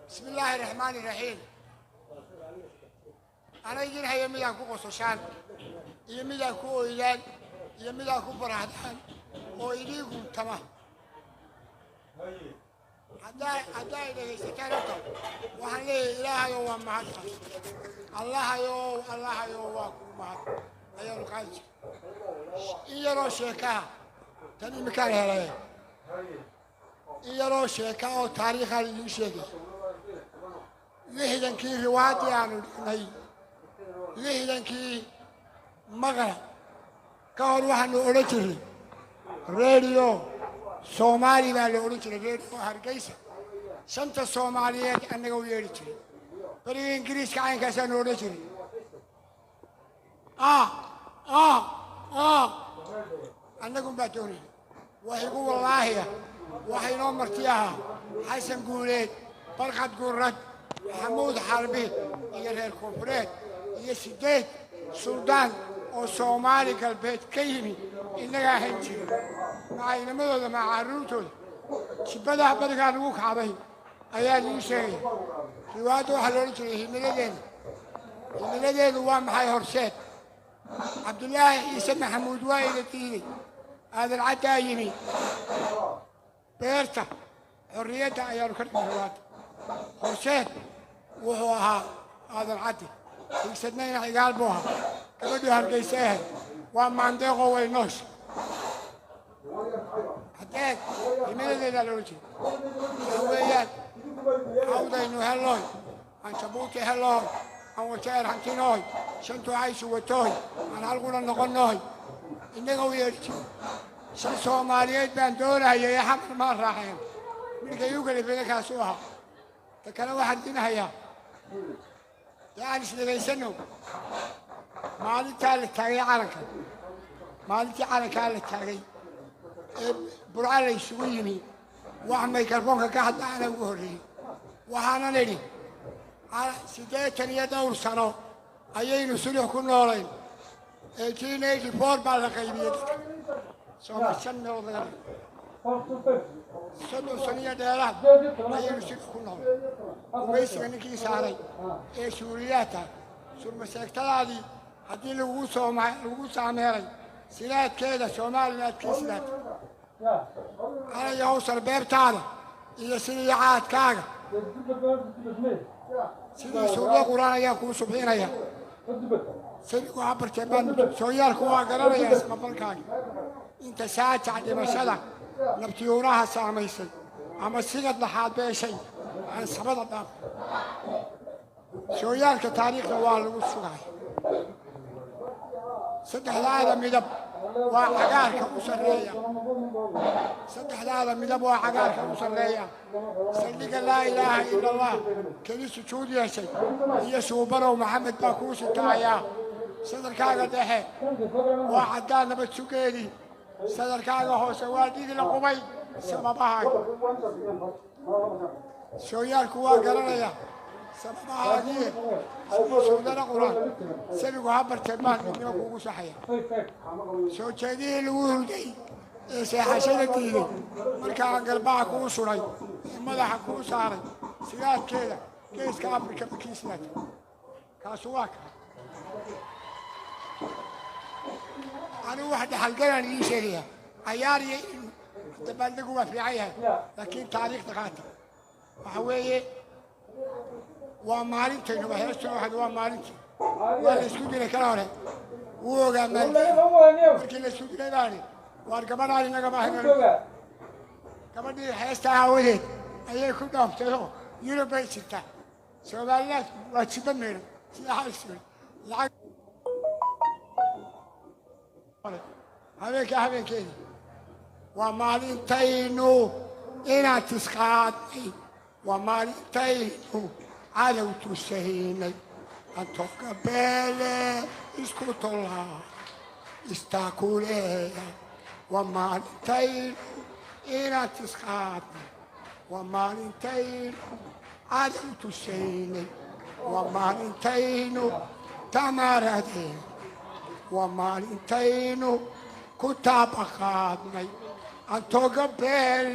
Bismi illaahi raxmaani raxiim. Ana idin haya midaan ku qososhaan iyo midaan ku oydaan iyo midaan ku barahdaan oo idiin guntama. Haddaa ay dhegaysataan horta waxaan leeyahay ilaahayow waa mahadsan, allahayow allahayow waa kuu mahad ayaanu qaadi jir. In yaroo sheekaha tan iminkaan helay, in yaroo sheeka oo taariikhaan idiin sheegay. 60kii riwaadii aanu dhignay, 60kii maqla ka hor waxaanu odhan jirnay Radio Soomaali baa la odhan jiray, Radio Hargeysa. Shanta Soomaaliyeed annaga u yeedhi jiray beriga Ingiriiska, caynkaasaanu odhan jiray. A a a annagun baa doonayay. Wax igu wallaahiya, waxa inoo marti ahaa Xasan Guuleed, Barkad Gurad, Maxamuud Xarbi iyo reer Koonfureed iyo 8 suldaan oo Soomaali Galbeed ka yimi. Innagaa ahayn jirin macaynimadooda maca carruurtooda. Jibadaha barigaa lagu kacday ayaa idiin sheegaya. Riwaayadda waxaa la odhan jiray Himiladeena. Himiladeedu waa maxay? Horseed. Cabdulaahi Ciise Maxamuud waa ila diiday, Aadan Caddaa yimi, beerta Xorriyadda ayaanu ka dhigay riwaadda. Horseed wuxuu ahaa Aadan Caddi, higsadnayna Cigaal buu ahaa. Gabadhii Hargeysa ahayd waa Maandeeqoo way noosha. Haddeed himiladeedaa la odhan jiray waxa weeyaan hawdaynu helooy, aan Jabuuti helooy, aan Wajeer hantinooy, shantu caysu watooy, aan halquna noqonnooy. Innaga u yeedhi jiray shan Soomaaliyeed baan doonayay ee Xamar maan raaceen. Midka igu kalifayna kaasuu ahaa. Ta kale waxaan idin hayaa, dee aan isdhegaysano. Maalintaa la taagay calanka, maalintii calankaa la taagay ee Burca la isugu yimi, wax mikrofoonka ka hadla ana ugu horreeyey. Waxaanan idhi 80 iyo dhowr sano ayaynu sulux ku noolayn. 1884 baa la qaybiyey dadka Sooma shan meelood laga dhigay. 30 sano iyo dheeraad ayaynu sulux ku noolay. Gumaysiga ninkii saaray ee suuriyaadta surmaseegtadaadii haddii lagugu sooma lagugu saameelay sidaadkeeda Soomaaliya sidaad anayahow sarbeebtaada iyo sidii caadkaaga sidii suurdo Qur-aan ayaa kuu subxinaya. Sabigu abarteen baan sooyaalku waa garanaya ismafalkaaga. Inta saajac dhimashada nabtiyuunaha saamaysay ama sigad laxaad beeshay aan sabada dhaaf, sooyaalka taariikhda waa lagu sugaya. Saddexdaada midab waa cagaarka u sarreeya, saddexdaada midab waa cagaarka u sarreeya. Saldhigga laa ilaaha ila allah keli sujuud yeeshay iyo suubanow Maxamed baa kuu sitaayaa. Sadarkaaga dhexe waa caddaan nabad sugeedii, sadarkaaga hoose waa dhigi la qubay sababahaaga. Sooyaalku waa garanaya sababahaagii sidii suudana Qur-aan sabigu ha barteen baan midnimo kuugu saxaya. Soo jeedihii lagu hurday ee seexashada diiday markaan garbaha kuu suray ee madaxa kuu saaray sidaadkeeda geeska Afrika makiisnaad kaasu waa kaa. Anigu wax dhexalgalaan idiin sheegaya. Cayaar iyo dabaaldegu waa fiican yahay, laakiin taariikhda qaata. Waxa weeye waa maalintaynu heestuna waxaad waa maalintii waa la isku dilay kala hore. Wuu ogaa maalin markii la isku dilay baani waar gabadhaan inaga maahan. Gabadhii heesta aawadeed ayay ku dhooftayoo Yurub bay jirtaa. Soomaalilaadku waa jibba meedhan sida xaysuri lacag habeenkaa habeenkeedii. Waa maalintaynu inaan tisqaadnay, waa maalintaynu cadow tusaynay, antooga beele isku tollaa istaakuleeya. Waa maalintaynu inaan tisqaadnay, waa maalintaynu cadow tusaynay, waa maalintaynu tamaradeen, waa maalintaynu ku taabaqaadnay antooga beel.